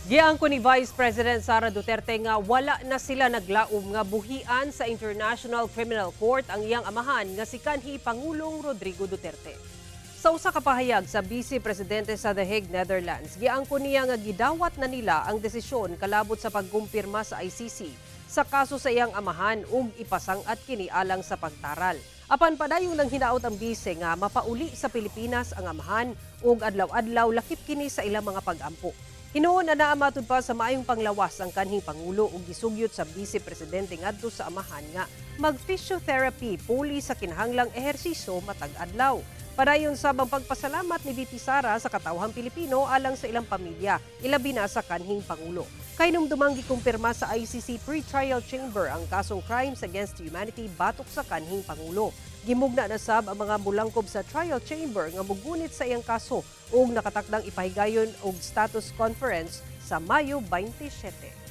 Giangko ni Vice President Sara Duterte nga wala na sila naglaom nga buhian sa International Criminal Court ang iyang amahan nga si kanhi Pangulong Rodrigo Duterte. Sa usa ka pahayag sa Vice Presidente sa The Hague, Netherlands, giangko niya nga gidawat na nila ang desisyon kalabot sa pagkumpirma sa ICC sa kaso sa iyang amahan ug ipasang-at kini alang sa pagtaral. Apan padayon nang hinaot ang bise nga mapauli sa Pilipinas ang amahan ug adlaw-adlaw lakip kini sa ilang mga pag-ampo. Hinuon na naa matud pa sa maayong panglawas ang kanhing pangulo ug gisugyot sa vice presidente ngadto sa amahan nga mag-physiotherapy puli sa kinahanglang ehersisyo matag adlaw. Padayon sab ang pagpasalamat ni VP Sara sa katawhang Pilipino alang sa ilang pamilya, ilabi na sa kanhing pangulo. Kahinumdumang gikumpirma sa ICC Pre-Trial Chamber ang kasong crimes against humanity batok sa kanhing pangulo. Gimugna na sab ang mga mulangkob sa trial chamber nga mugunit sa iyang kaso ug nakatakdang ipahigayon og status conference sa Mayo 27.